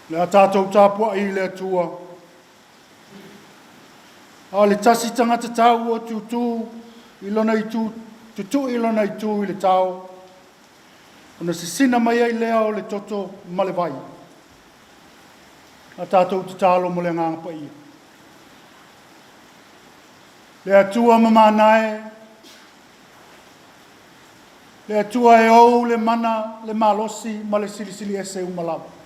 Le a tatou tapuai i le Atua, a o le tasi tagata tau o tutu i lona itu, tutui i lona itu i le tao, ona sisina mai ai lea o le toto ma le vai. A tatou tatalo mo le Agaga Paia. Le Atua mamana e, le Atua e ou le mana, le malosi ma le silisili ese uma lava.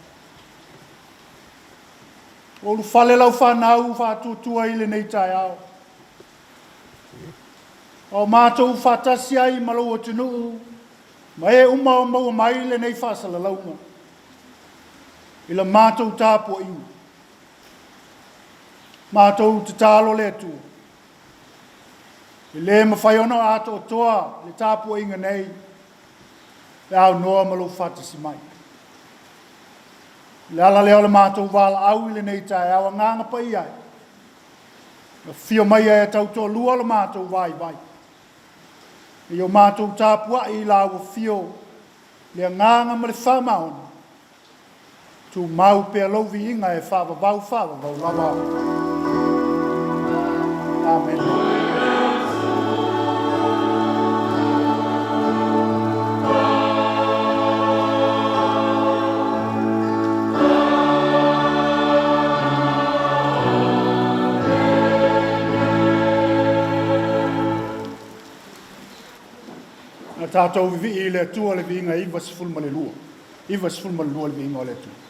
Ua ulufale lau fanau faatuatua i lenei taeao. A o matou faatasi ai ma lou atunuu ma e uma o maua mai lenei faasalalauga i la matou tapuaiga. Matou tatalo le Atua, e le mafai ona atoatoa le tapuaiga nei pe a aunoa ma lou faatasi mai. O le ala lea o le matou valaau i lenei taeao, Agaga Paia e, afio maia e tautoalua lo matou vaivai, ia o matou tapuai i lau afio le agaga ma le faamaoni, tumau pea lou viiga e faavavau, faavavau lava. Amene. Na tatou vivii i le Atua le viiga e 92, 92 le viiga o le Atua.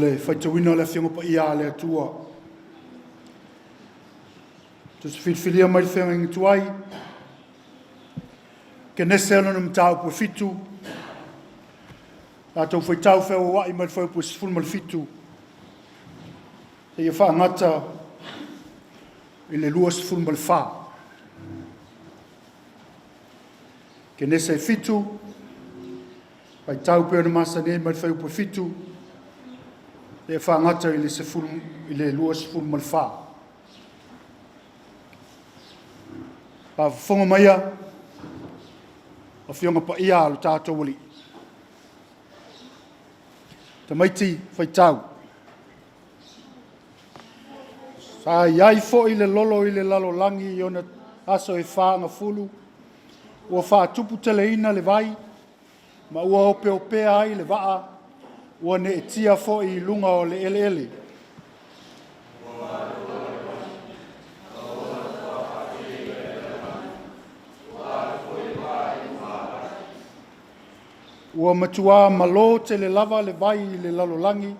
le faitauina o le Afioga Paia a le Atua. Tusi filifilia mai le feagaiga tuai, Kenese lona mataupu e 7, tatou faitau feauauai mai le fuaiupu e 17, seia faagata i le 24. Kenese 7, faitau pei ona masani ai mai le fuaiupu e 7, seia faagata i le 10, i le 24. Faafofoga maia, Afioga Paia a lo tatou Alii. Tamaiti faitau. Sa i ai foi le lolo i le lalolagi i ona aso e fagafulu, ua faatuputeleina le vai, ma ua opeopea ai le vaa, ua neetia foi i luga o le eleele. Ua matuā malo tele lava le vai i le lalolagi,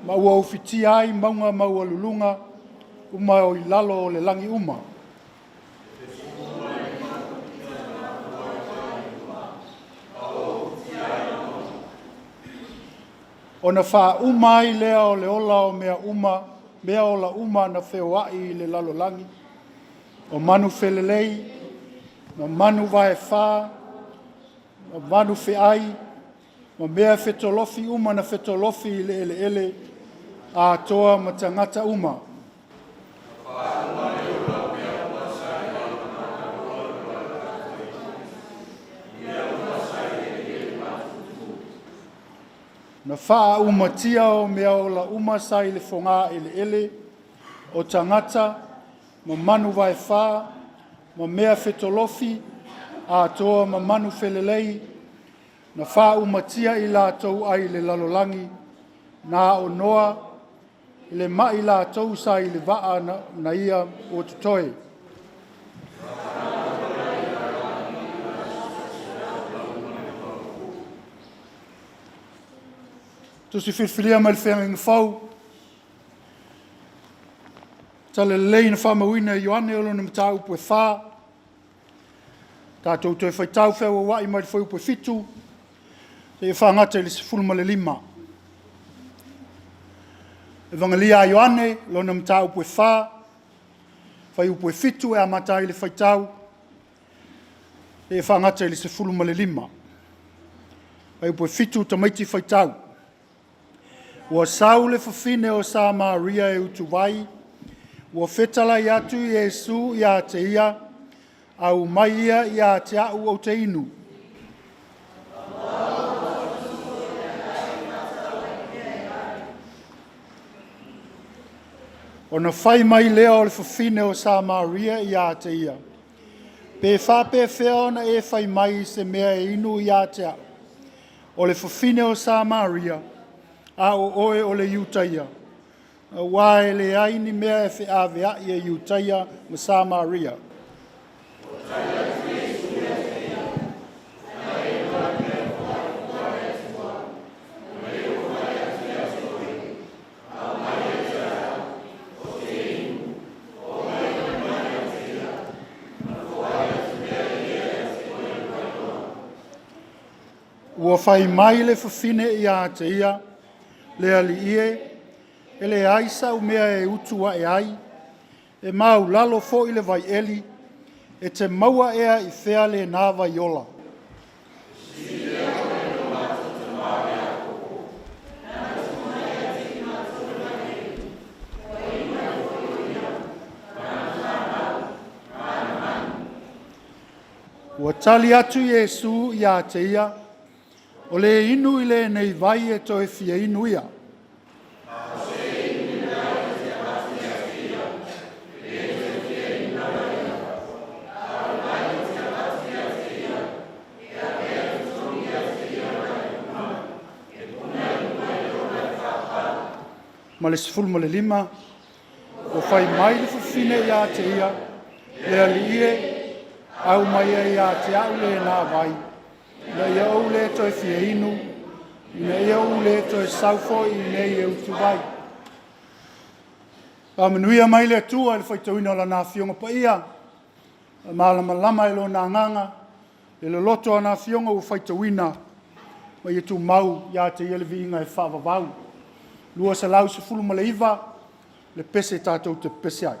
ma ua ufitia ai mauga maualuluga uma o i lalo o le lagi uma. Ona faauma ai lea o le ola o mea uma, mea ola uma na feoai i le lalolagi, o manu felelei, ma manu vaefa, ma manu feai, ma mea fetolofi uma na fetolofi i le eleele, atoa ma tagata uma. Na faaumatia o mea ola uma sa i le fogaeleele, o tagata, ma manu vaefa, ma mea fetolofi, atoa ma manu felelei, na faaumatia i latou ai i le lalolagi, na o Noa le ma i latou sa i le vaa na, na ia ua totoe. Tusi filifilia mai le Feagaiga Fou, Tala Lelei na faamauina e Ioane o lona mataupu e 4, tatou toe faitau feauauai mai le fuaiupu e 7, seia faagata i le 15. Evagalia a Ioane, lona mataupu e 4, fuaiupu e 7 e amata ai le faitau, seia faagata i le 15. Fuaiupu e 7, tamaiti faitau. Ua sau le fafine o Samaria e utuvai, ua fetalai atu Iesu ia te ia, aumai ia ia te au ou te inu. Ona fai mai lea o le fafine o Samaria ia te ia, Pe faapefea ona e fai mai i se mea e inu ia te au? O le fafine o Samaria, a o oe o le Iutaia. Auā e leai ni mea e feaveai e Iutaia ma Samaria. Ua fai mai le fafine ia te ia, Le alii e, e leai sau mea e utu ae ai, e maulalo foi le vaieli, e te maua ea i fea lena vai ola? Ua tali atu Iesu ia te ia, O le inu i lenei vai e toe fia inu ia. Ma le 15, ua fai mai le fafine ia te ia, Le alii e, aumaia ia te au lena vai, ina ia ou le toe fia inu, Ina ia ou le toe sau foi i inei e utuvai. Faamanuia mai le Atua i le faitauina o Lana Afioga Paia, faamalamalama e Lona Agaga le loloto o ana Afioga ua faitauina, ma ia tumau ia te Ia le viiga e faavavau. 219 le pese tatou te pepese ai.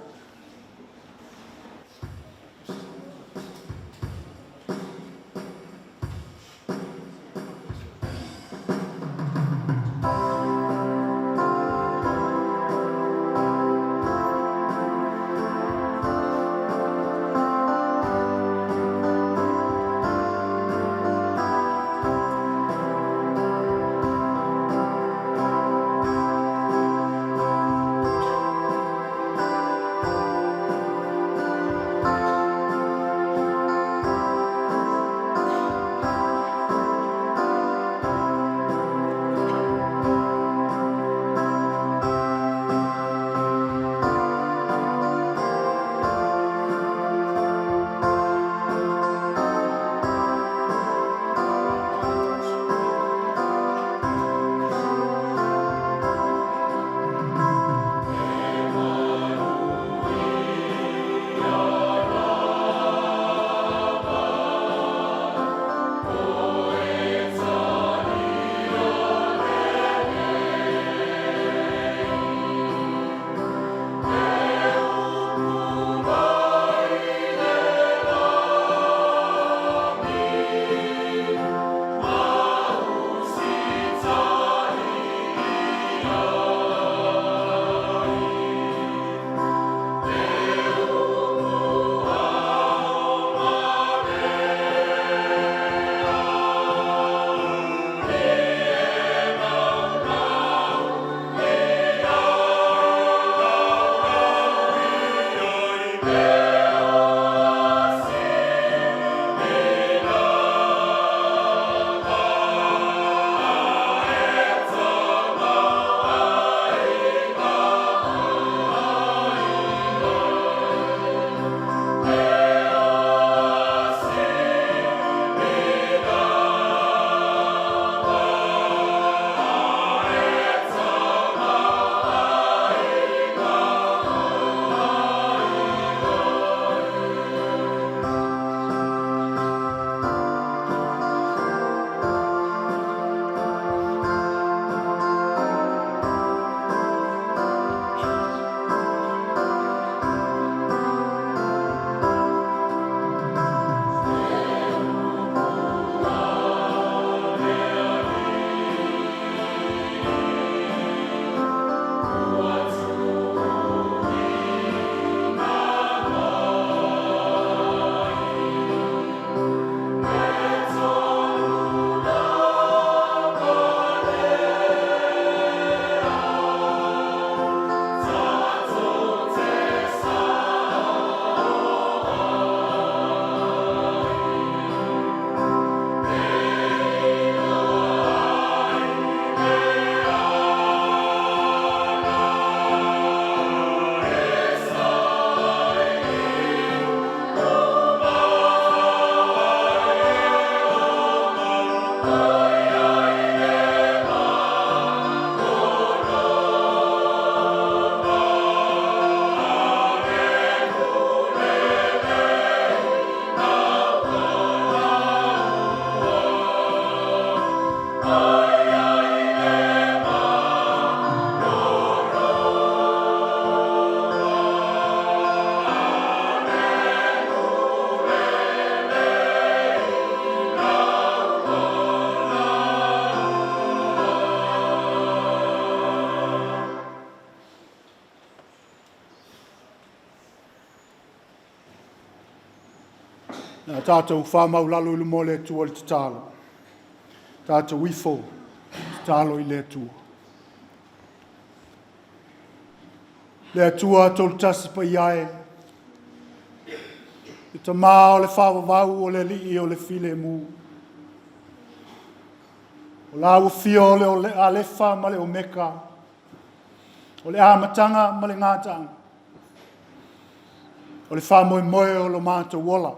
O le a tatou faamaualalo i luma o le Atua i le tatalo. Tatou ifo tatalo i le Atua. Le Atua Tolutasi Paia e, le Tama o le faavavau o le Alii o le filemu. O lau afio o le Alefa ma le Omeka, o le amataga ma le gataaga, o le faamoemoe o lo matou ola,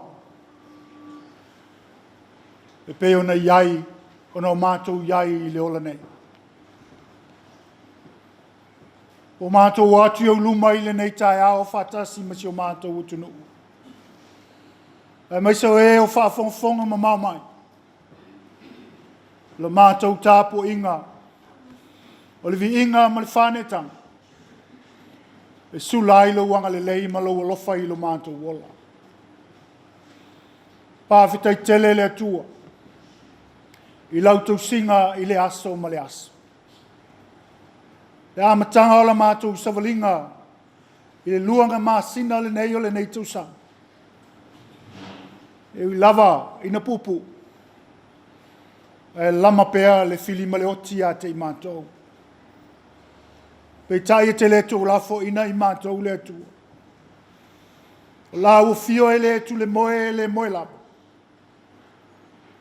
e pei ona i ai ona o matou i ai i le ola nei. Ua matou o atu i ou luma i lenei taeao faatasi ma si o matou atunuu. Aemaise o e o faafogafoga mamao mai, la matou tapuaiga, o le viiga ma le faanetaga, e sula ai lou agalelei ma lou alofa i lo matou ola. Faafetai tele le Atua i lau tausiga i le aso ma le aso. Le amataga o la matou savaliga i le 2 masina lenei o lenei tausaga, e ui lava ina puupuu, ae lama pea le fili ma le oti ia te i matou. Peitai e te le tuulafoaiina i matou le Atua. O lau afio e le tulemoe e le moe lava,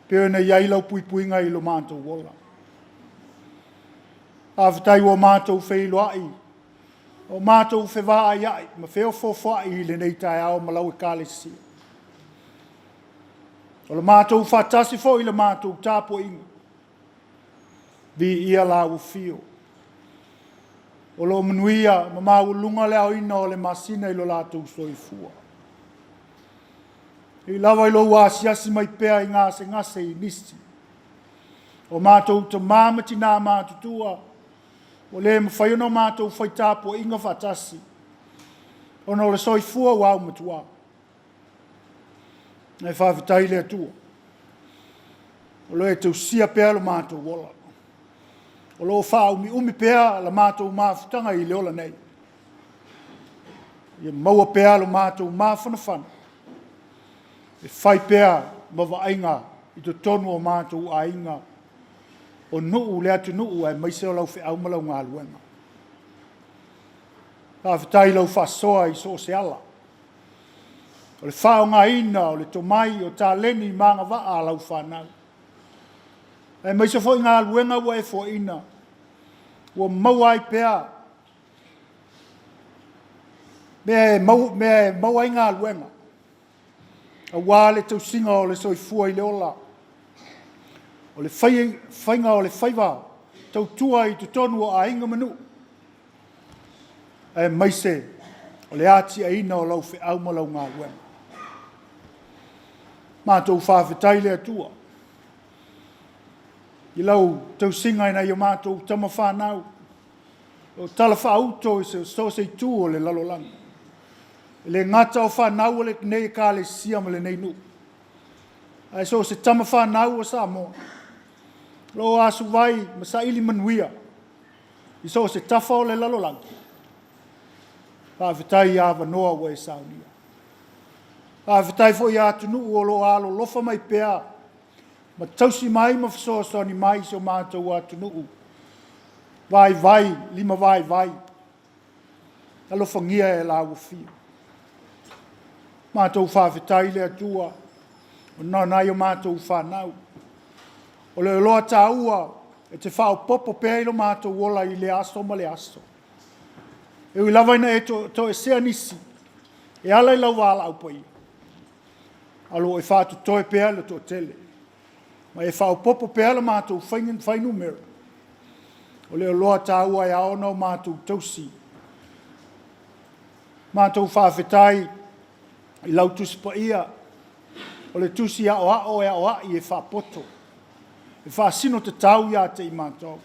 pei ona i ai lau puipuiga i lo matou ola. Faafetai ua matou feiloai, ua matou fevaaiai ma feofoofoai i lenei taeao ma lau Ekalesia. O le matou faatasi foi i le matou tapuaiga, viia lau afio. O lo o manuia ma maualuga le aoina o le masina i lo latou soifua. E ui lava i lou asiasi mai pea i gasegase i nisi, o matou tama ma tina matutua ua le mafai ona matou fai tapuaiga faatasi, ona o le soifua ua aumatua. Ae faafetai i le Atua, o lo o e tausia pea lo matou ola. O lo o faaumiumi pea la matou mafutaga i le ola nei. Ia maua pea lo matou mafanafana e fai pea ma vaaiga i totonu o matou aiga, o nuu, le atunuu aemaise o lau feau ma lau galuega. Faafetai i lau faasoa i so o se ala, o le faaaogaina o le tomai, o taleni ma agavaa a lau fanau, aemaise foi galuega ua e foaina, ua maua ai pea mea e maua ai galuega, aua le tausiga o le soifua i le ola, o le faiga o le faiva tautua i totonu o aiga ma nuu, aemaise o le atiaeina o lau feau ma lau galuega. Matou faafetai i le Atua i lau tausiga i nai o matou tama fanau, o talafaauto i so o se itu o le lalolagi. E le gata o fanau a lenei Ekalesia ma lenei nuu, ae so o se tama fanau a Samoa, o lo o asuvai ma saili manuia i so o se tafa o le lalolagi, faafetai i avanoa ua e saunia. Faafetai foi i atunuu o lo o alolofa mai pea ma tausi mai ma fesoasoani mai i si o matou atunuu vaivai limavaivai. Alofagia e lau Afio. Matou faafetai i le Atua ona o nai a matou fanau. O le oloa taua e te faaopoopo pea i lo matou ola i lea aso ma lea aso. E ui lava ina e toesea nisi e ala i lau valaau paia, ae o lo o e faatotoe pea le toatele, ma e faaopoopo pea le matou fuainumera. O le oloa taua e ao ona matou tausi. Matou faafetai i lau Tusi Paia, o le Tusi Aoao e aoai e faapoto, e faasino tatau ia te i matou,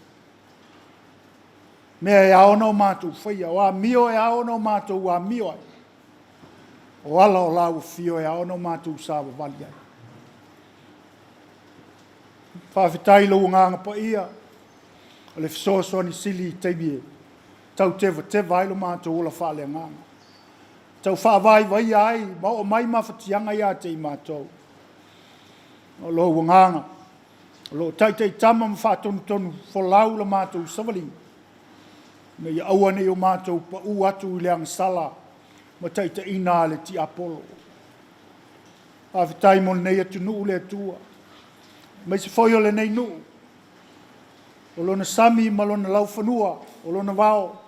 mea e ao ona matou faia, o amio e ao ona matou amio ai, o ala o lau afio e ao ona matou savavali ai. Faafetai i lou Agaga Paia, o le fesoasoani sili i taimi e tau tevateva ai lo matou ola faaleagaga, tau faavaivaia ai ma oo mai mafatiaga ia te i matou. O lou Agaga o lo o taitaitama ma faatonutonu folau la matou savaliga, ina ia aua ne i o matou pau atu i le agasala ma taitaiga a le tiapolo. Faafetai mo lenei atunuu le Atua, aemaise foi o lenei nuu, o lona sami ma lona laufanua, o lona vao,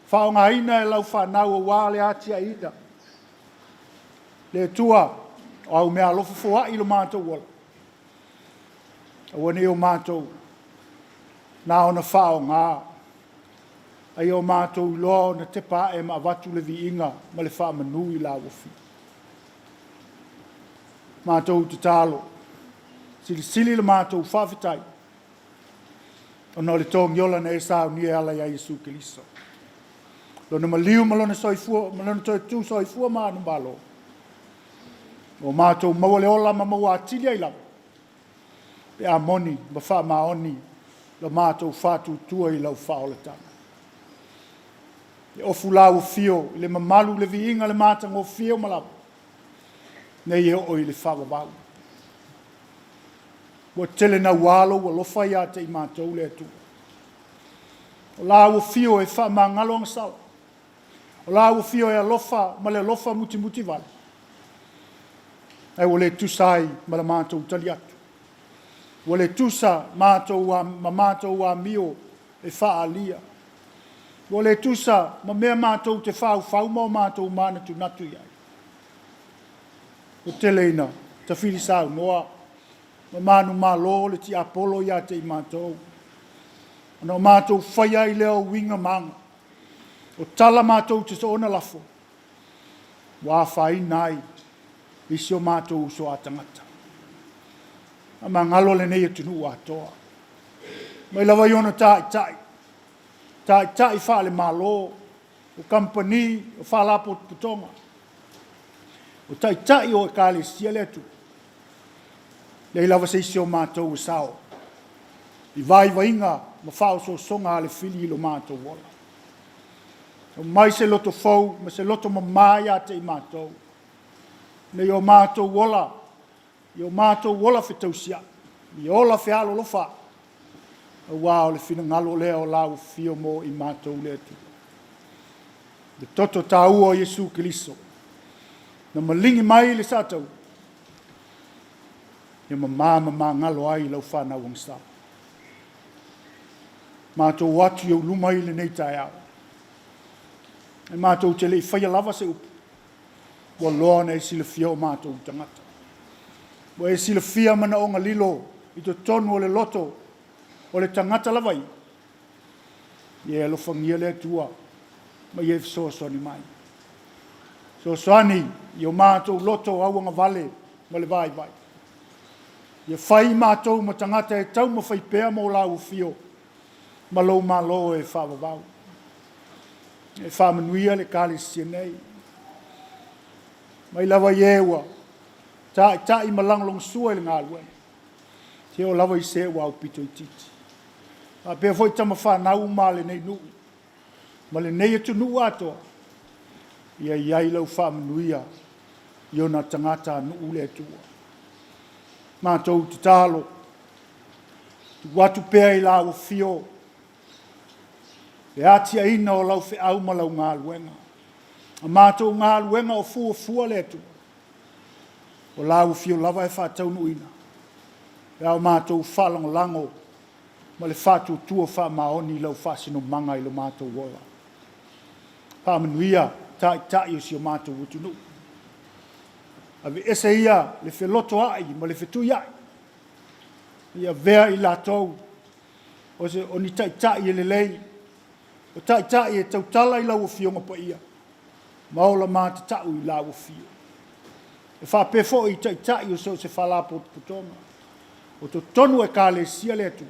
faaaogaina e lau fanau aua le atiaeina. Le Atua, o au meaalofa foai lo matou ola. Aua ne i o matou na ona faaaoga, a ia o matou iloa ona tepa ae ma avatu le viiga ma le faamanu i lau Afio. Matou tatalo, silisili le matou faafetai, ona o le togiola na e saunia e ala ia Iesu Keriso. Lona maliu ma lona soifua ma lona toe tu soifua manumalo, ua matou maua le ola ma maua atili ai lava, pe a moni ma faamaoni lo matou faatuatua i lau faaolataga. E ofu lauafio i le mamalu, le viiga, le matagofie uma lava, nei e oo i le faavavau. Ua tele naua lou alofa ia te i matou le Atua. O lau afio e faamagalo agasala, o lau afio e alofa ma le alofa mutimutivale, ae ua le tusa ai ma la matou tali atu, ua le tusa matou ma matou amio e faaalia, ua le tusa ma mea matou te faufau ma o matou manatunatu i ai. Ua tele ina tafili saunoa ma manumalo le tiapolo ia te i matou, ona o matou faia ai lea o uiga ma aga, o tala matou te soona lafo, ua afaina ai i si o matou uso a tagata. Faamagalo lenei atunuu atoa, mai lava i ona taitai, taitai faale-Malo, o kamupani, o faalapotopotoga, o taitai o Ekalesia le atunuu. E leai lava se isi o matou e sao i vaivaiga ma faaosoosoga a le fili i lo matou ola. Aumai se loto fou ma se loto mama ia te i matou, ina ia o matou ola, ia o matou ola fetausiai, ia ola fealolofa, aua o le finagalo lea o lau Afio mo i matou le Atua. Le toto taua o Iesu Keriso na maligi mai le saataua, ia mama ma magalo ai lau fanau agasala. Matou o atu i ou luma i lenei taeao, e matou te le i faia lava se upu, ua loa ona e silafia o matou tagata. Ua e silafia manaoga lilo i totonu o le loto o le tagata lava ia. Ia e alofagia le Atua ma ia e fesoasoani mai. Fesoasoani i o matou loto auagavale ma le vaivai. Ia fai matou ma tagata e taumafai pea mo lau afio ma lou malo e faavavau. E faamanuia le Ekalesia nei, mai lava i e ua taitai ma lagolagosua i le galuega, seia oo lava i se ua aupito itiiti. E faapea foi tama fanau uma a lenei nuu ma lenei atunuu atoa, ia i ai lau faamanuia i ona tagatanuu le Atua. Matou tatalo, tuu atu pea i lau afio le atiaeina o lau feau ma lau galuega. A matou galuega o fuafua le Atua, o lau afio lava e faataunuuina pe a o matou faalagolago ma le faatuatua faamaoni i lau faasinomaga i lo matou ola. Faamanuia Taitai o si o matou atunuu. Aveese ia le felotoai ma le fetuiai, ia avea i latou o ni taitai e lelei, o taitai e tautala i lau Afioga Paia ma ola matatau i lau Afio. E faapea foi i taitai o so o se faalapotopotoga, o totonu o Ekalesia le Atua,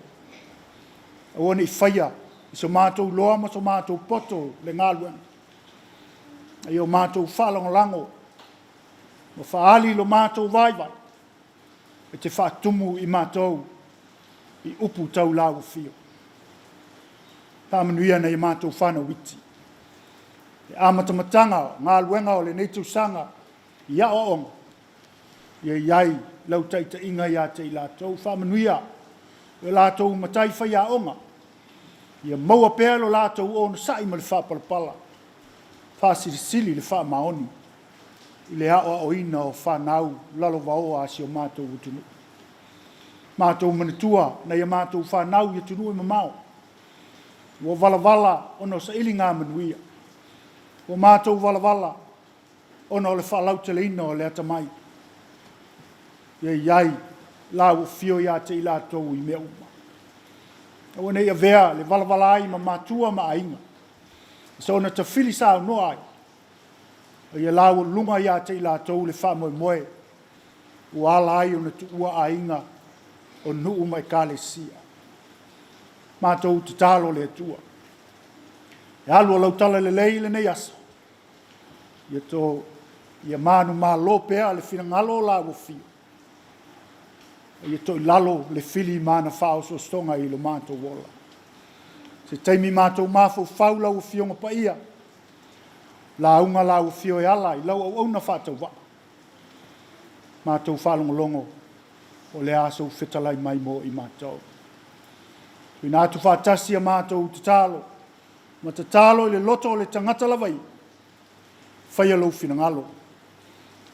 aua ne i faia i so matou iloa ma so matou poto le galuega, a ia o matou faalagolago ma faaali lo matou vaivai e te faatumu i matou i upu tau lau Afio. Faamanuia nai a matou fanau iti, le amatamataga o galuega o lenei tausaga i aoaoga, ia i ai lau taitaiga ia te i latou. Faamanuia i o latou matai faiaoga, ia maua pea lo latou onosai ma le faapalepala, faasilisili le faamaoni i le aoaoina o fanau lalovaoa a si o matou atunuu. Matou manatua nai a matou fanau i atunuu e mamao, ua valavala ona o sailiga manuia, ua matou valavala ona o le faalauteleina o le atamai. Ia i ai Lau Afio ia te i latou i mea uma. Aua ne i avea le valavala ai ma matua ma aiga, soona tafili saunoa ai, a ia laualuga ia te i latou le faamoemoe ua ala ai ona tuua aiga, o nuu ma ekalesia. Matou tatalo le Atua, e alu a lau talalelei i lenei aso, ia, to, ia manumalo pea le finagalo o lau afio, a ia toilalo le fili ma ana faaosoosoga i lo matou ola. Se taimi matou mafaufau lau Afioga Paia, lauga lau Afio e ala i lau auauna faatauvaa, matou faalogologo o le a sou fetalai mai mo i matou. Tuuina atu faatasi a matou tatalo ma tatalo i le loto o le tagata lava ia, faia lou finagalo,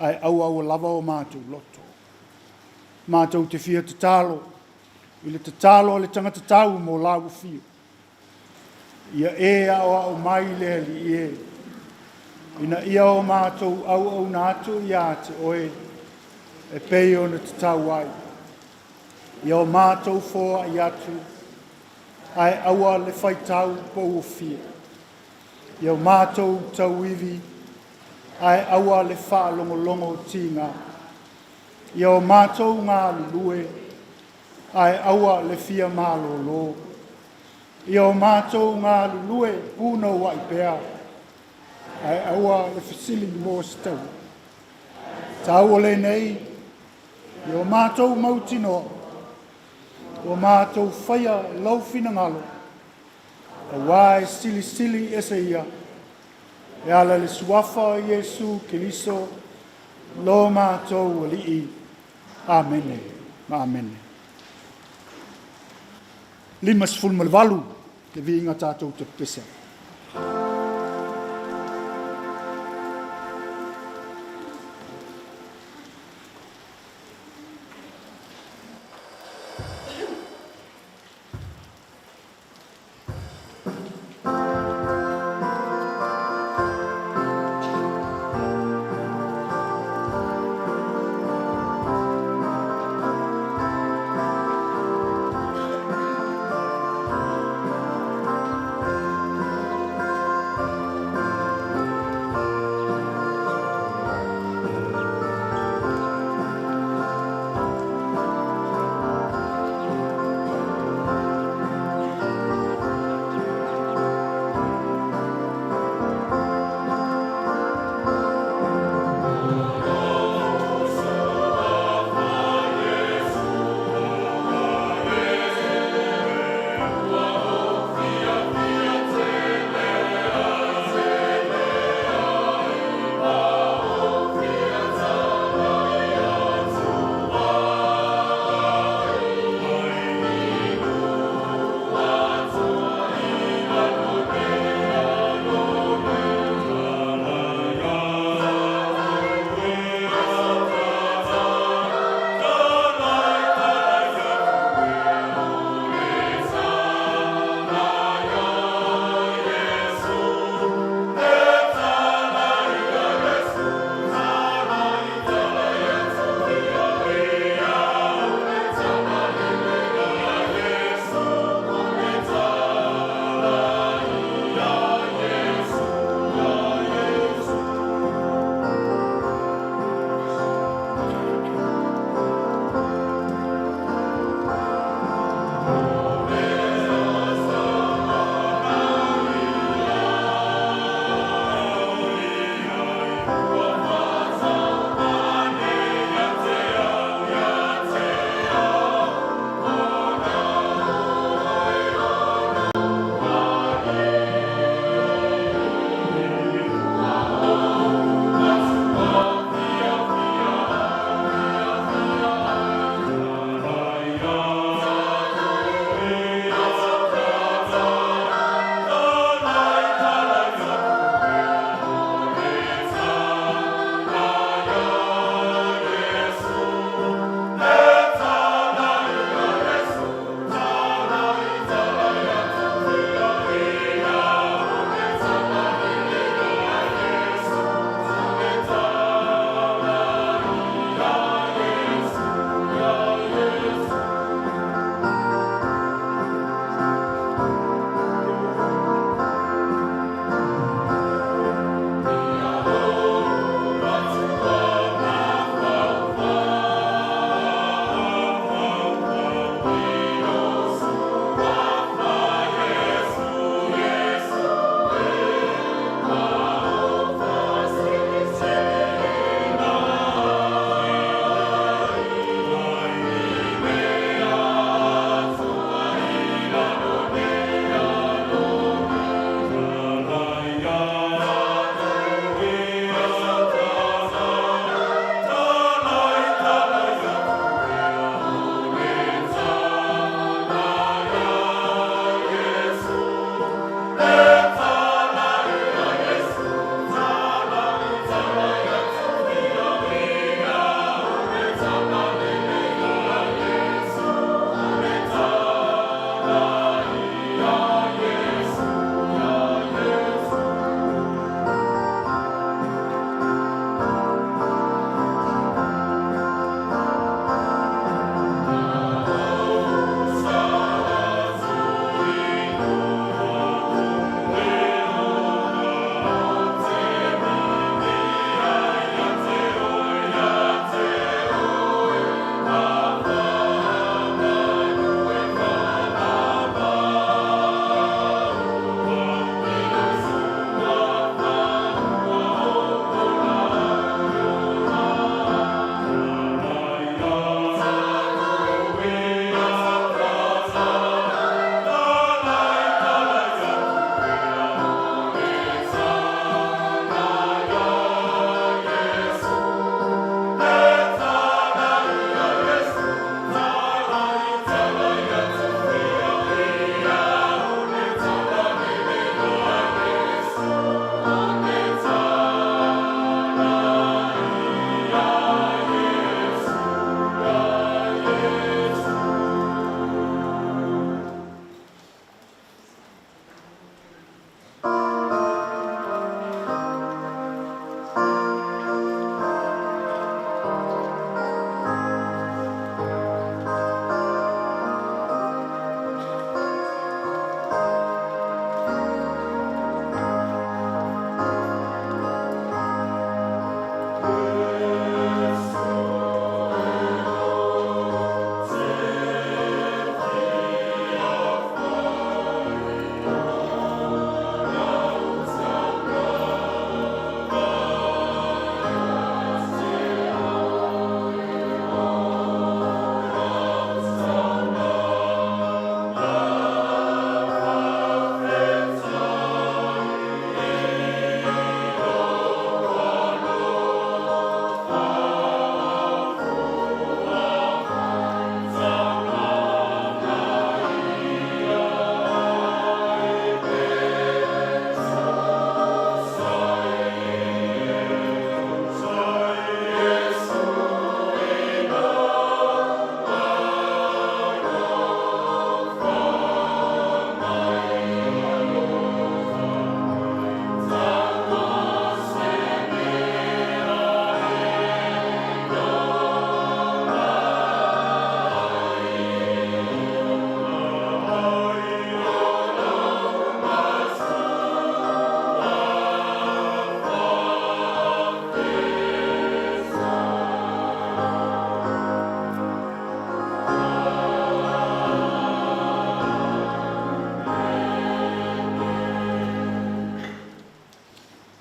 ae aua aua lava o matou loto. Matou te fia tatalo i le tatalo a le tagata tau mo lau afio. Ia e aoao mai le Alii e, ina ia o matou auauna atu ia te oe e pei ona tatau ai. Ia o matou foai atu, ae aua le faitau pouofie. Ia o matou tauivi, ae aua le faalogologo tiga. Ia o matou galulue, ae aua le fia malolo. Ia o matou galulue punouai pea, ae aua le fesili mo se taua. Taua lenei, ia o matou mautinoa, ua matou faia lou finagalo, aua e silisili ese ia, e ala i le suafa o Iesu Keriso, lo matou Alii. Amene ma amene. 58 le viiga tatou te pepese ai.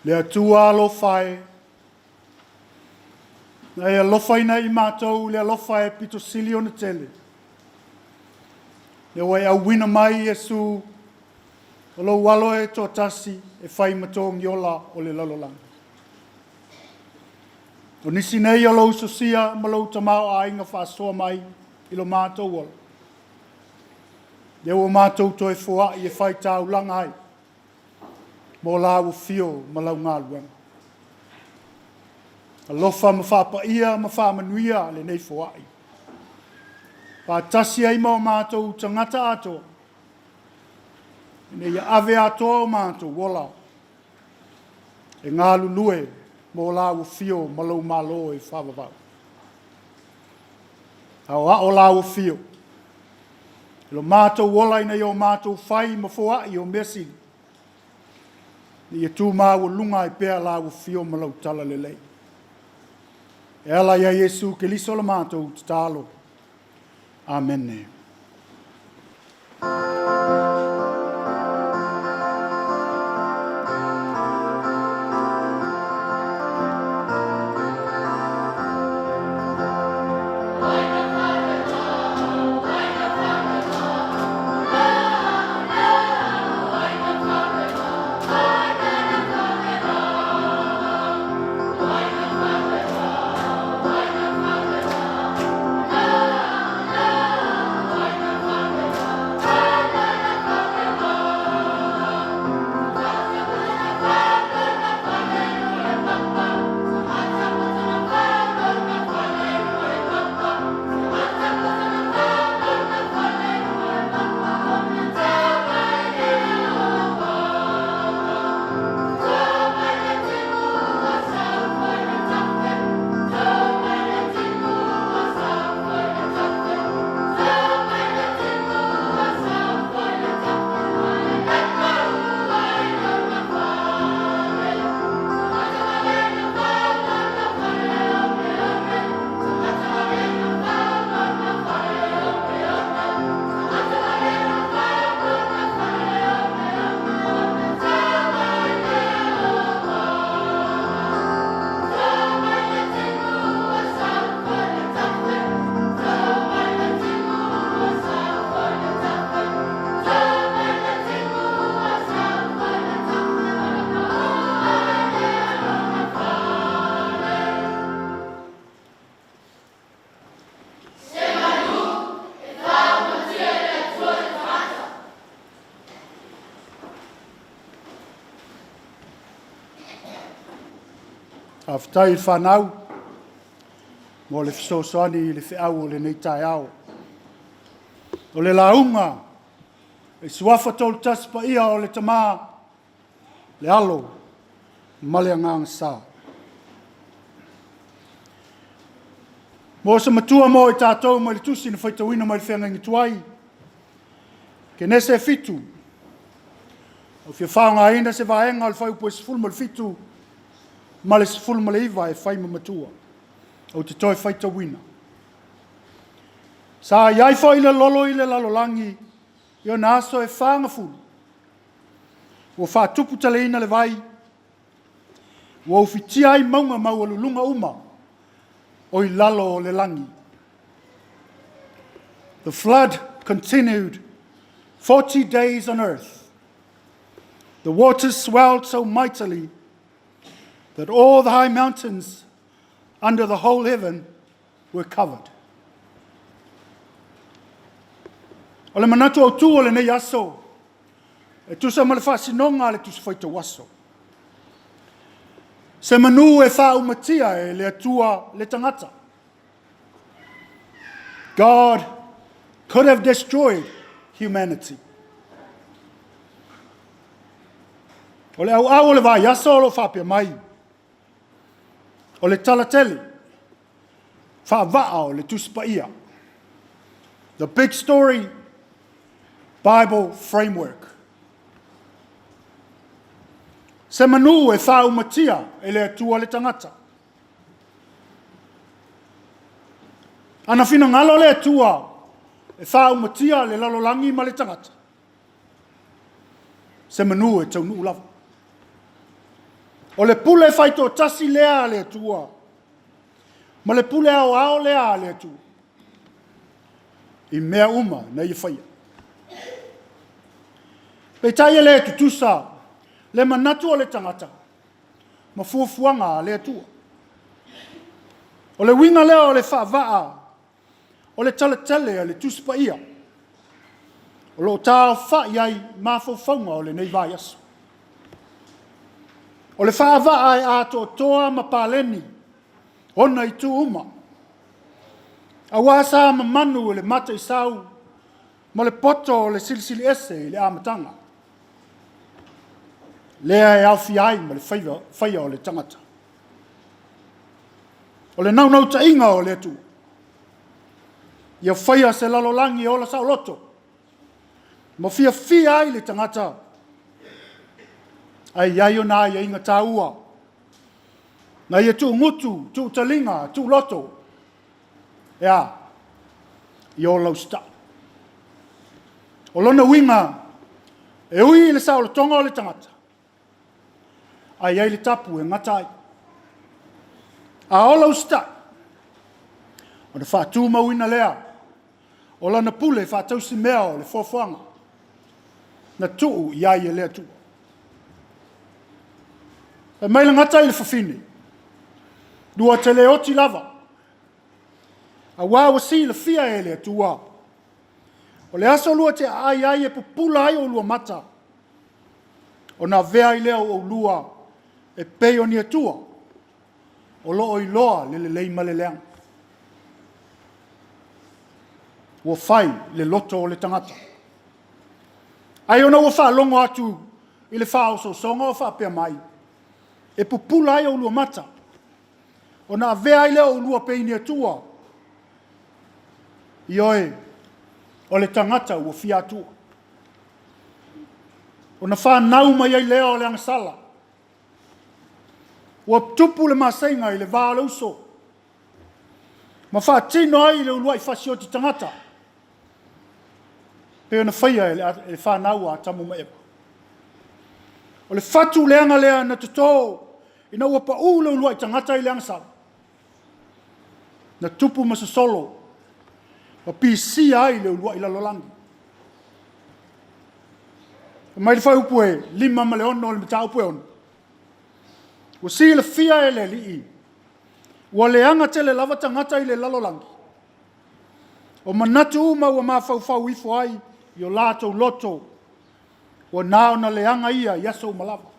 Le Atua alofa e, na e alofaina i matou i le alofa e pito sili ona tele. Lea ua e auina mai Iesu o lou alo e toatasi e fai ma togiola o le lalolagi. O nisi nei o lou sosia ma lou tamaoaiga faasoa mai i lo matou ola. Lea ua matou toe foai e fai taulaga ai mo lau afio ma lau galuega. Alofa ma faapaia ma faamanuia lenei foai. Faatasi ai ma o matou tagata atoa, ina ia ave atoa o matou ola e galulue mo lau afio ma lou Malo e faavavau. Aoao lau afio i lo matou ola ina ia o matou fai ma foai o mea sili, ina ia tu maualuga ai pea lau afio ma lau talalelei. E ala ia Iesu Keriso la matou tatalo. Amene. Faafetai i le fanau mo le fesoasoani i le feau o lenei taeao. O le lauga i Suafa Tolutasi Paia o le Tama, le Alo ma le Agaga Sa. Mo se matua mo i tatou mai le tusi na faitauina mai le feagaiga tuai, Kenese 7, ou fia faaaogaina se vaega o le fuaiupu e 17 ma le 19 e fai ma matua. Ou te toe faitauina. Sa i ai foi le lolo i le lalolagi i ona aso e 40, ua faatuputeleina le vai, ua ufitia ai mauga maualuluga uma o i lalo o le lagi. The flood continued 40 days on earth. The waters swelled so mightily that all the high mountains under the whole heaven were covered. O le manatu autu o lenei aso, e tusa ma le faasinoga a le Tusi Faitau Aso. Se manu e faaumatia e le Atua le tagata. God could have destroyed humanity. O le auau o le vaiaso o lo o faapea mai, o le tala tele, faavaa o le Tusi Paia. The big story, Bible framework. Se manu e faaumatia e le Atua le tagata. Ana finagalo le Atua e faaumatia le lalolagi ma le tagata, se manu e taunuu lava. O le pule faitoatasi lea a le Atua, ma le pule aoao lea a le Atua, i mea uma na ia faia. Peitai e le tutusa le manatu o le tagata ma fuafuaga a le Atua. O le uiga lea o le faavaa o le talatele a le Tusi Paia, o lo o taaofai ai mafaufauga o lenei vaiaso. O le faavaa e atoatoa ma paleni ona itu uma, aua sa mamanu e le mataisau ma le poto o le Silisili Ese i le amataga, lea e aofia ai ma le faia o le tagata. O le naunautaiga o le Atua, ia faia se lalolagi e ola saoloto ma fiafia ai le tagata, ae i ai ona aiaiga taua, na ia tuugutu, tuutaliga, tuuloto, e a? Ia ola usitai. O lona uiga, e ui i le saolotoga o le tagata, ae i ai le tapu e gata ai. A ola usitai, ona faatumauina lea o lana pule faatausimea o le foafoaga na tuu i ai e le Atua. Fai mai le gata i le fafine, lua te le oti lava, aua ua silafia e le Atua, o le aso lua te aai ai e pupula ai oulua mata, ona avea ai lea o oulua e pei o ni atua, o lo o iloa le lelei ma le leaga. Ua fai le loto o le tagata, ai ona ua faalogo atu i le faaosoosoga o faapea mai, e pupula ai oulua mata, ona avea ai lea o oulua pei ni atua. Ioe, o le tagata ua fia atua. Ona fanau mai ai lea o le agasala. Ua tupu le maseiga i le va o le uso, ma faatino ai le uluai fasioti tagata, e pei ona faia e le fanau a Atamu ma Eva. O le fatu leaga lea na toto ina ua pau le uluai tagata i le agasala, na tupu ma sosolo ma pisia ai le uluai lalolagi. Fai mai le fuaiupu e 5 ma le 6 o le mataupu e 6, ua silafia e le Alii, ua leaga tele lava tagata i le lalolagi, o manatu uma ua mafaufau ifo ai i o latou loto, ua na o le leaga ia i aso uma lava.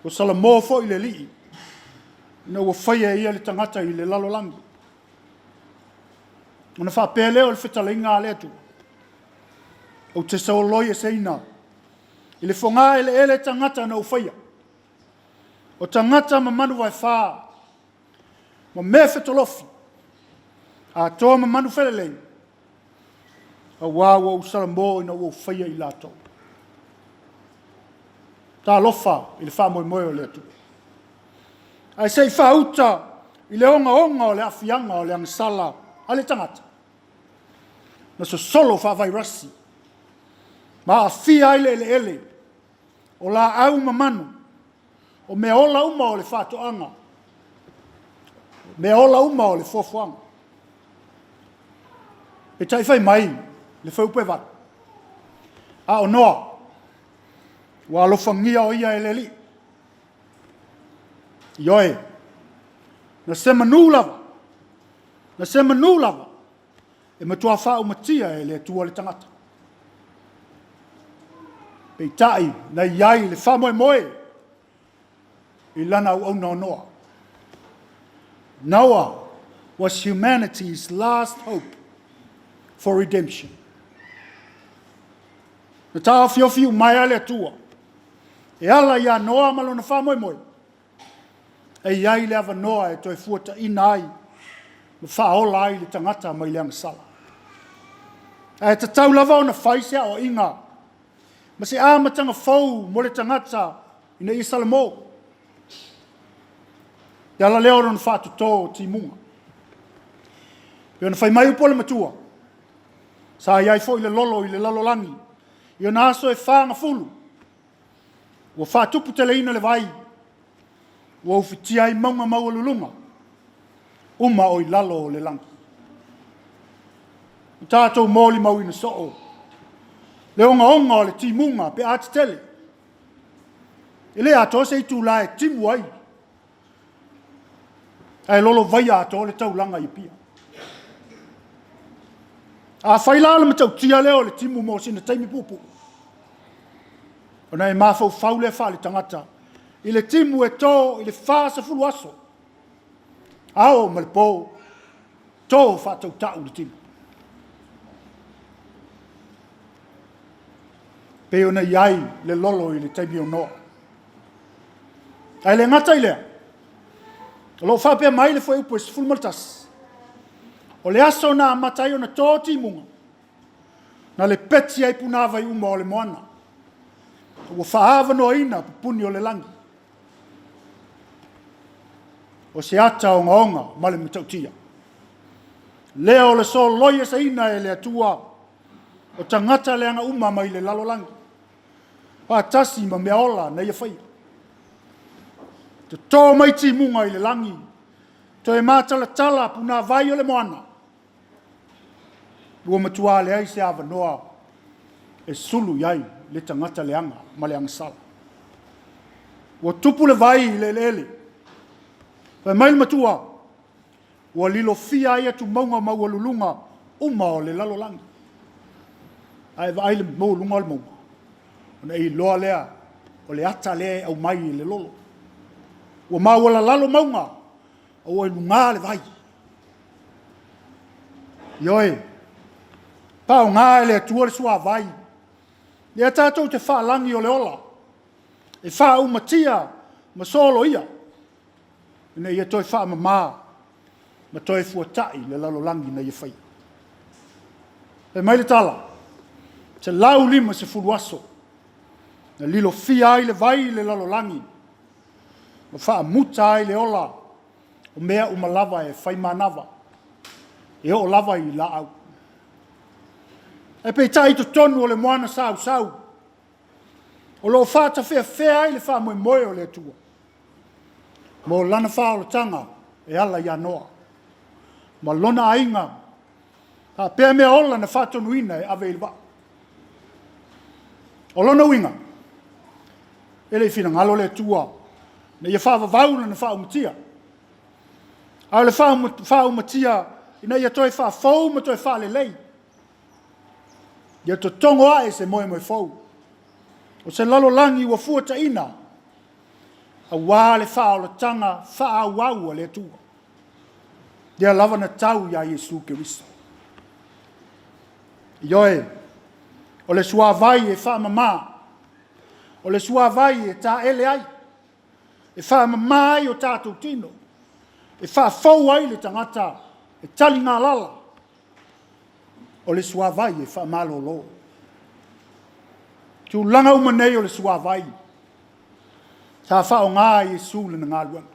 Ua salamo foi le Alii ina ua faia e ia le tagata i le lalolagi. Ona faapea lea o le fetalaiga a le Atua, ou te soloi eseina i le fogaeleele tagata na ou faia, o tagata ma manu vaefa, ma mea fetolofi, atoa ma manu felelei, aua ua ou salamo ina ua ou faia i latou. Talofa i le faamoemoe o le atunuu. Ae se i faauta i le ogaoga o le aafiaga o le agasala a le tagata, na sosolo faavairasi ma aafia ai le eleele, o laau ma manu, o meaola uma o le faatoaga, meaola uma o le foafoaga. Peitai fai mai le fuaiupu e 8, a o Noa, ua alofagia o ia e le Alii. Ioe, na se manu lava, na se manu lava e matua faaumatia e le Atua le tagata. Peitai, na i ai le faamoemoe i lana auauna o Noa. Noah was humanity's last hope for redemption. Na taofiofi iumaea le Atua e ala ia Noa ma lona faamoemoe, e i ai le avanoa e toe fuataina ai ma faaola ai le tagata mai le agasala. Ae tatau lava ona fai se aoaiga ma se amataga fou mo le tagata ina ia salamo. O le ala lea o lona faatoto o timuga. E pei ona fai mai upu a le matua, sa i ai foi le lolo i le lalolagi i ona aso e fagafulu, ua faatuputeleina le vai. Ua ufitia ai mauga maualuluga uma o i lalo o le lagi. Ua tatou molimauina soo le ogaoga o le timuga pe a tetele. E le atoa se itula e timu ai, ae lolovaia atoa le taulaga i Apia. Afai la o le matautia lea o le timu mo sina taimi puupuu, ona e mafaufau lea faale-tagata i le timu e to i le 40 aso, ao ma le po, to faatautau le timu. E pei ona i ai le lolo i le taimi o Noa. Ae le gata i lea, o lo o faapea mai le fuaiupu e 11, o le aso na amata ai ona to timuga, na lepeti ai punavai uma o le moana, ua faaavanoaina pupuni o le lagi. O se ata ogaoga ma le matautia, lea o le soloieseina e le Atua o tagata leaga uma mai le lalolagi, faatasi ma meaola na ia faia. Toto mai timuga i le lagi, toe matalatala punavai o le moana, ua matua leai se avanoa e sulu i ai le tagata leaga ma le agasala. Ua tupu le vai i le eleele, fai mai le matua, ua lilofia ai atumauga maualuluga uma o le lalolagi. A e vaai i le maualuga o le mauga, ona e iloa lea o le ata lea e aumai e le lolo. Ua maualalalo mauga, a ua i luga le vai. Ioe, faaaoga e le Atua le suavai, lea tatou te faalagi o le ola, e faaumatia ma soloia, ina ia toe faamama ma toe fuatai le lalolagi na Ia faia. Fai mai le tala, 150 aso na lilofia ai le vai i le lalolagi ma faamuta ai le ola o mea uma lava e fai manava, e oo lava i laau. Ae peitai i totonu o le moana sausau, o lo o faatafeafea ai le faamoemoe o le Atua mo lana faaolataga e ala ia Noa ma lona aiga faapea meaola na faatonuina e ave i le vaa. O lona uiga, e le i finagalo le Atua ina ia faavavau lana faaumatia, a o le faaumatia ina ia toe faafou ma toe faalelei, ia totogo ae se moemoe fou, o se lalolagi ua fuataina aua le faaolataga faaauau a le Atua, lea lava na tau ia Iesu Keriso. Ioe, o le suavai e faamama, o le suavai e taele ai, e faamama ai o tatou tino, e faafou ai le tagata e taligalala, o le suavai e faamalolo. O tulaga uma nei o le suavai, sa faaaoga e Iesu i lana galuega.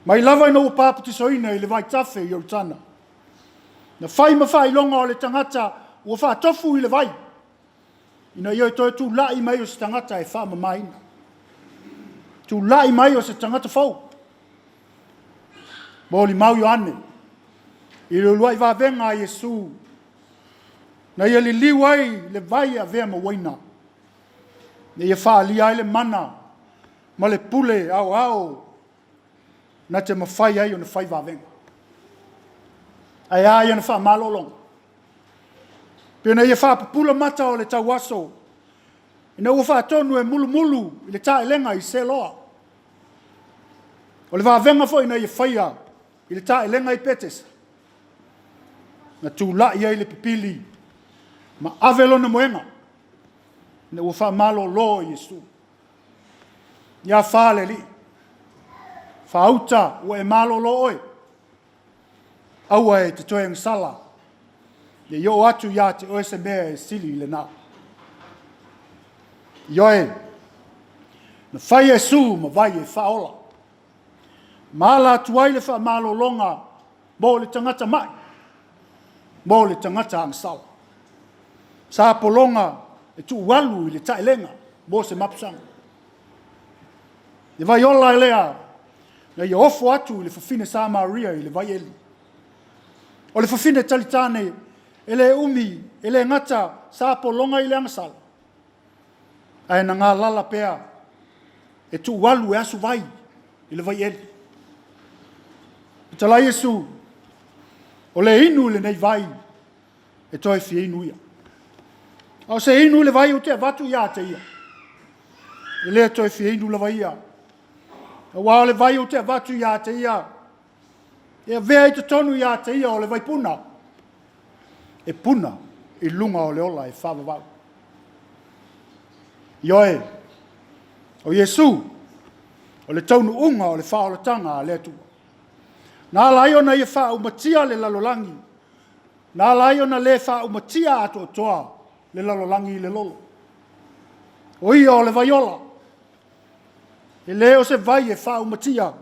Mai lava ina ua papatisoina i le vaitafe i Ioritana, na fai ma faailoga o le tagata ua faatofu i le vai, ina ia toe tulai mai o se tagata e faamamaina, tulai mai o se tagata fou. Molimau Ioane i le uluai vavega a Iesu na ia liliu ai le vai e avea ma uaina, ina ia faaalia ai le mana ma le pule aoao na te mafai ai ona fai vavega. Ae a iana faamalologa? Pe na ia faapupula mata o le tauaso ina ua faatonu e mulumulu i le taelega i Seloa. O le vavega foi na ia faia i le taelega i Petesa, na tulai ai le pipili ma ave lona moega ina ua faamalolo Iesu. Ia fa le Alii, faauta ua e malolo oe, aua e te toe agasala, ne i oo atu ia te oe se mea e sili i lena. Ioe, na fai e Iesu ma vai e faaola, ma ala atu ai le faamalologa mo le tagata mai, mo le tagata agasala. Sa pologa e tuualu i le taelega mo se mapusaga. Le vai ola lea na ia ofo atu i le fafine Samaria i le vaieli. O le fafine talitane e le umi, e le gata sa pologa i le agasala, ae na galala pea e tuualu e asuvai i le vaieli. Fetalai Iesu, o le inu i lenei vai, e toe fia inu ia. A o se inu i le vai ou te avatu ia te ia, e le toe fia inu lava ia. Aua o le vai ou te avatu ia te ia, e avea i totonu ia te ia o le vaipuna, e puna i luga o le ola e faavavau. Ioe, o Iesu, o le taunuuga o le faaolataga a le Atua. Na ala ai ona ia faaumatia le lalolagi, na ala ai ona le faaumatia atoatoa le lalolagi i le lolo. O ia o le vai ola, e le o se vai e faaumatia,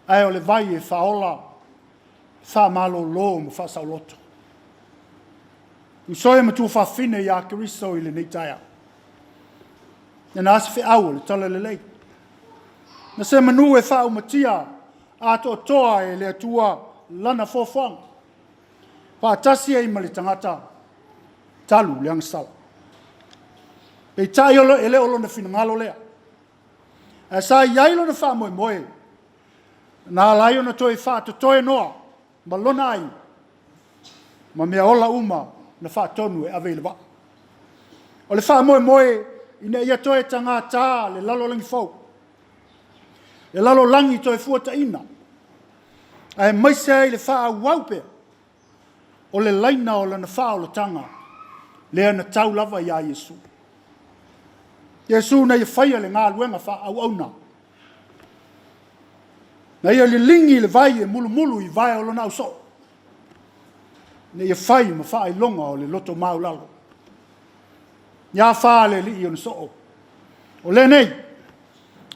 ae o le vai e faaola, faamalolo ma faasaoloto. Uso e ma tuafafine ia Keriso i lenei taeao, na a se feau o le Talalelei, na se manu e faaumatia atoatoa e le Atua lana foafoaga, faatasi ai ma le tagata talu le agasala. Peitai e le o lona finagalo lea, ae sa i ai lona faamoemoe, na ala ai ona toe faatotoe Noa ma lona aiga ma mea ola uma na faatonu e ave i le vaa. O le faamoemoe ina ia toe tagata le lalolagi fou, le lalolagi toefuataina, aemaise ai le faaauau pea o le laina o lana faaolataga lea na tau lava ia Iesu. Iesu na ia faia le galuega faaauauna, na ia liligi le vai e mulumulu i vae o lona ausoo, ina ia fai ma faailoga o le loto maualalo. Ni a fa le alii ona soo? O lenei,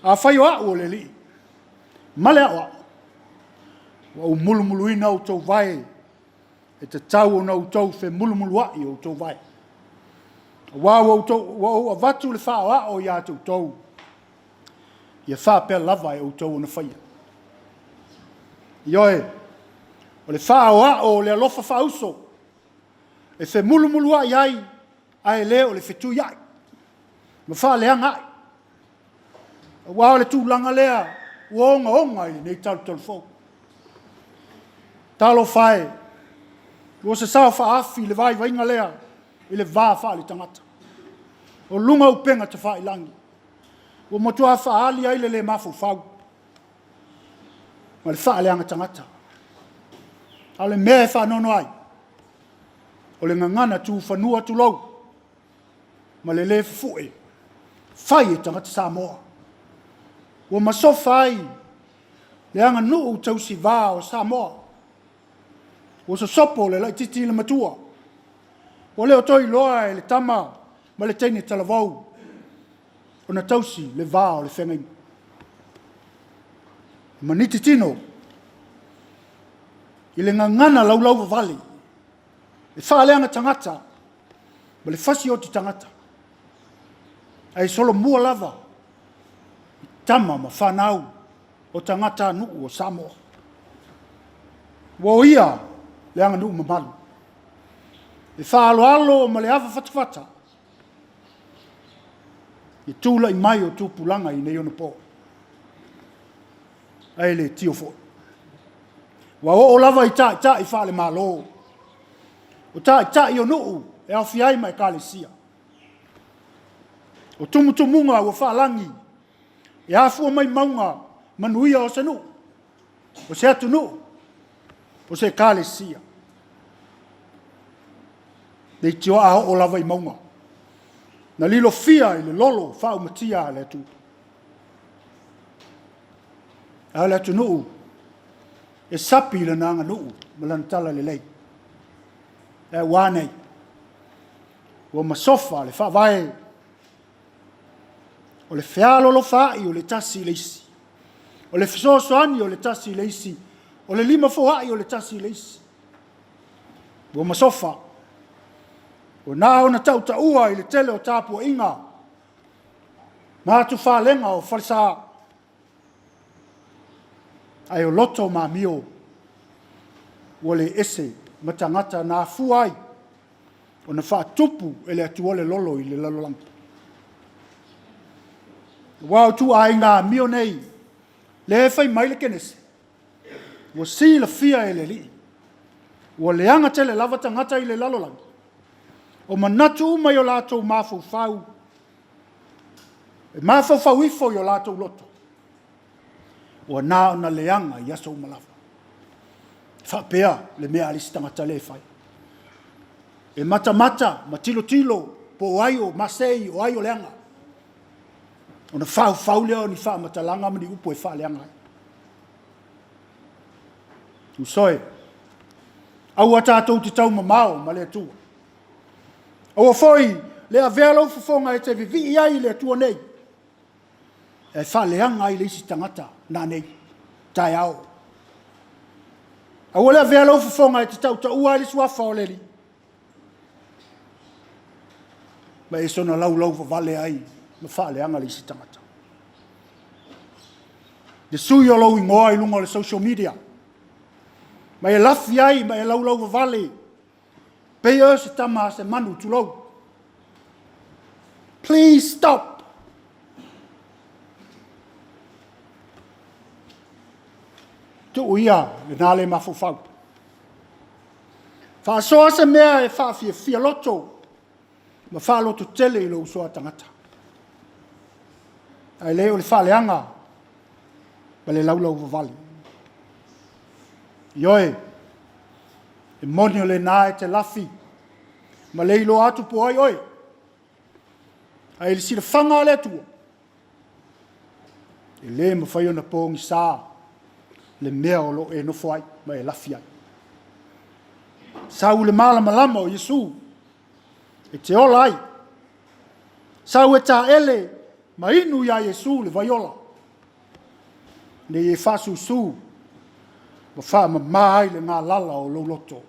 afai o au o le Alii ma le Aoao, ua ou mulumuluina outou vae, e tatau ona outou femulumuluai outou vae. Aua ua ou avatu le faaoao ia te outou, ia faapea lava e outou ona faia. Ioe, o le faaoao o le alofa faauso, e femulumuluai ai ae le o le fetuiai ma faaleaga ai. Aua o le tulaga lea ua ogaoga i lenei talutalufou. Talofa e, ua sasao faaafi le vaivaiga lea i le va faale-tagata. O luga o upega tafailagi, ua matua faaali ai le le mafaufau ma le faaleaga tagata. A o le mea e faanoanoa ai, o le gagana tufanua tulou, ma le le fufue, fai e tagata Samoa, ua masofa ai le aganuu tausiva o Samoa. Ua sosopo le laitiiti i le matua, ua le o toe iloa e le tama ma le teine talavou ona tausi le va o le feagaiga. E maniti tino i le gagana laulauvavale, e faaleaga tagata ma le fasioti tagata, ae solomua lava i tama ma fanau o tagatanuu o Samoa. Ua oia le aganuu mamalu, le faaaloalo ma le avafatafata i tulai mai o tupulaga i nei ona po, ae le tio foi. Ua oo lava i taitai faale-Malo, o taitai o nuu e aofia ai ma ekalesia. O tumutumuga ua faalagi e afua mai mauga manuia o se nuu, o se atunuu, o se ekalesia. Leitioa a oo lava i mauga, na lilofia i le lolo faaumatia a le atunuu. A o le atunuu e sapi i lana aganuu ma lana talalelei. Ae ua a nei? Ua masofa le faavae o le fealolofaai o le tasi i le isi, o le fesoasoani o le tasi i le isi, o le limafoai o le tasi i le isi. Ua masofa, ua na ona tautaua i le tele o tapuaiga ma atufalega o falesa. Ae o loto ma amio ua le ese ma tagata na afua ai ona faatupu e le Atua le lolo i le lalolagi. Aua o ituaiga amio nei, lea e fai mai le Kenese, ua silafia e le Alii, ua leaga tele lava tagata i le lalolagi, o manatu uma i o latou mafaufau, e mafaufau ifo i o latou loto, ua na ona leaga i aso uma lava. E faapea le mea a le isi tagata lea e fai. E matamata ma tilotilo po o ai o masei o ai o leaga, ona faufau lea o ni faamatalaga ma ni upu e faaleaga ai. Uso e, aua tatou te taumamao ma le Atua. Aua foi le avea lou fofoga e te vivii ai i le Atua nei, ae faaleaga ai le isi tagata nanei, taeao. Aua le avea lou fofoga e te tautaua ai le suafa o le Alii, ma e soona laulauvavale ai ma faaleaga le isi tagata. Le sui o lou igoa i luga o le social media, ma e lafi ai ma e laulauvavale, pei oe o se tama a se manu tulou. Please stop! Tuu ia lena le mafaufau. Faasoa se mea e faafiafia loto ma faalototele i lou uso a tagata, ae le o le faaleaga ma le laulauvavale. Ioe, e moni o lena e te lafi ma le iloa atu po o ai oe, ae i le silafaga a le Atua, e le mafai ona pogisa le mea o lo o e nofo ai ma e lafi ai. Sau i le malamalama o Iesu e te ola ai, sau e taele ma inu ia Iesu le vai ola, ina ia faasusu ma faamama ai le galala o lou loto.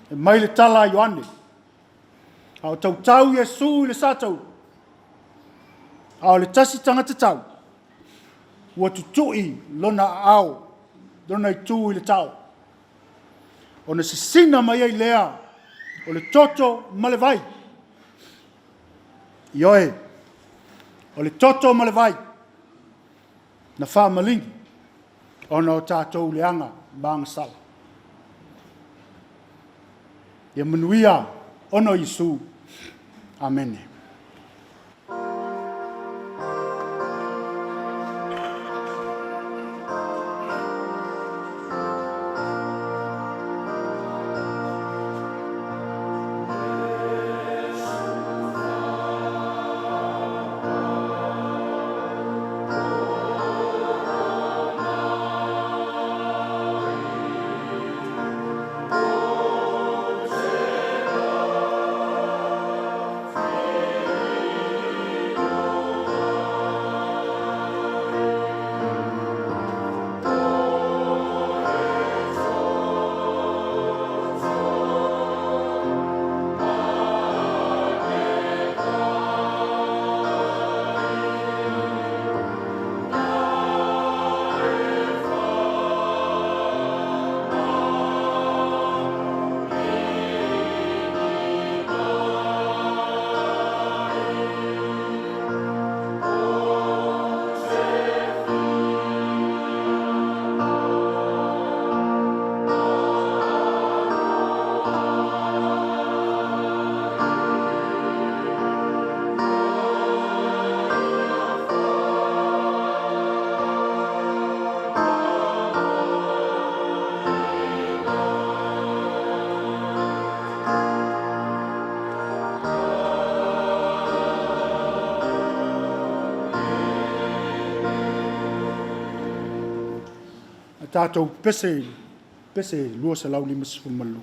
Fai mai le tala a Ioane, a o tautau Iesu i le satauro, a o le tasi tagata tau, ua tutui lona aao, lona itu i le tao, ona sisina mai ai lea o le toto ma le vai. Ioe, o le toto ma le vai na faamaligi ona o tatou leaga ma agasala. Ia manuia ona o Iesu. Amene. A tatou pese i le pese 252.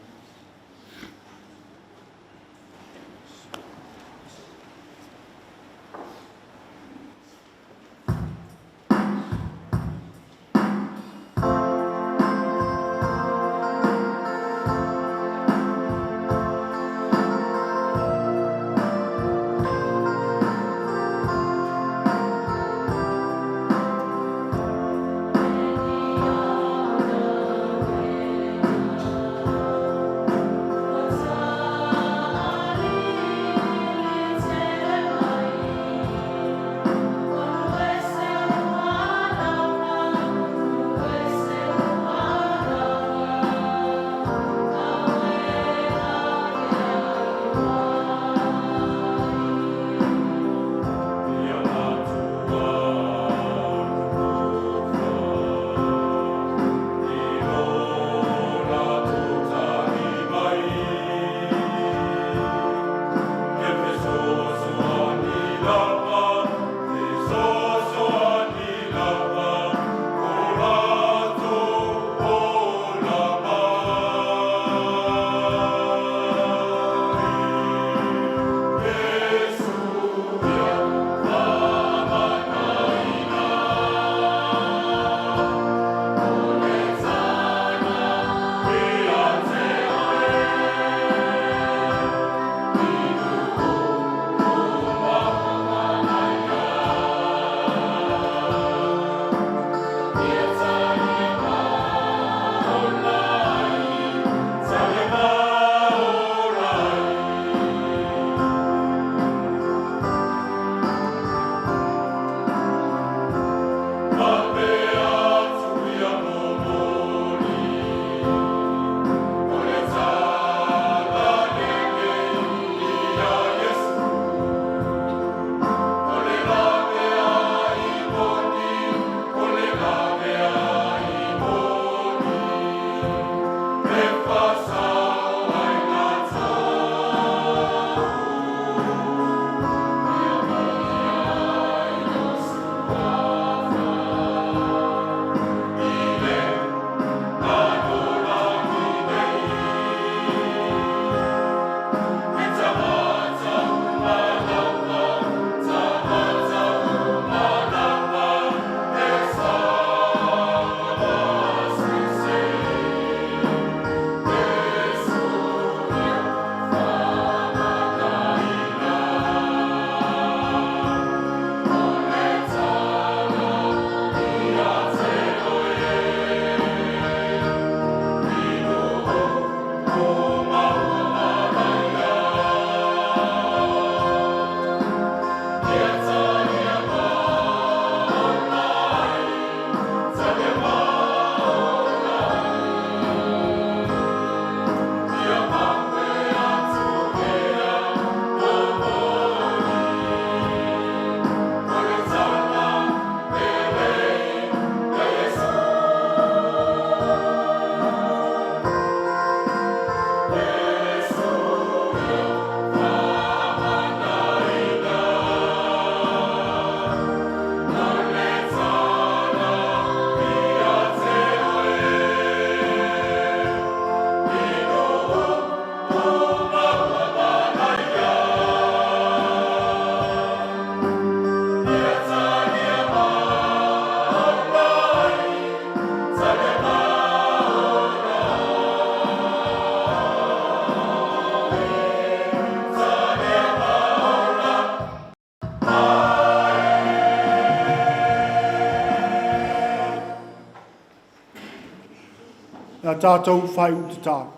Le a tatou faaiu tatalo.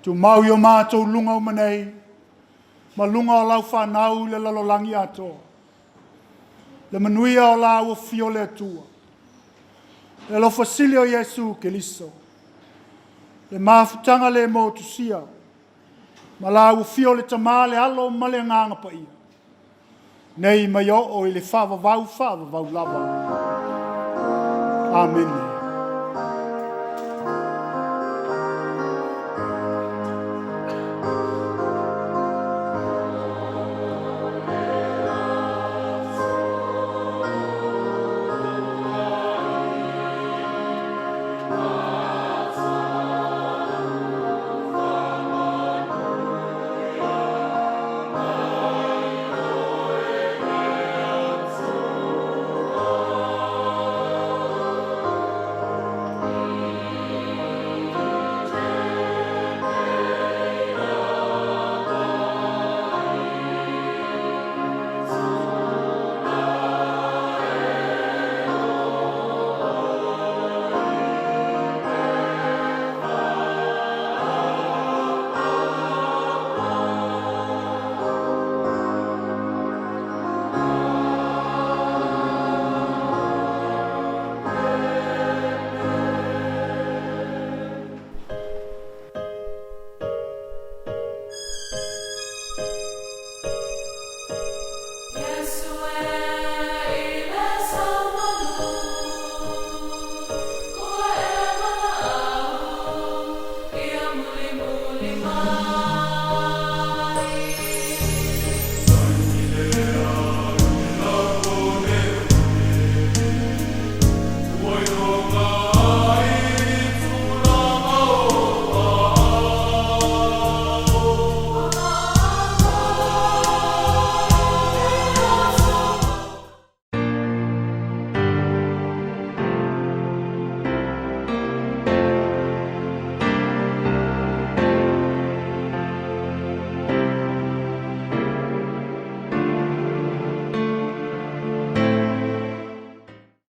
Tumau i o matou luga uma nei, ma luga o lau fanau i le lalolagi atoa. Le manuia o la ua fio le Atua. Le alofa sili o Iesu Keriso. Le mafutaga le motusia, ma la ua fio le Tama, le Alo ma le Agaga Paia, nei mai oo i le faavavau faavavau lava. Amene.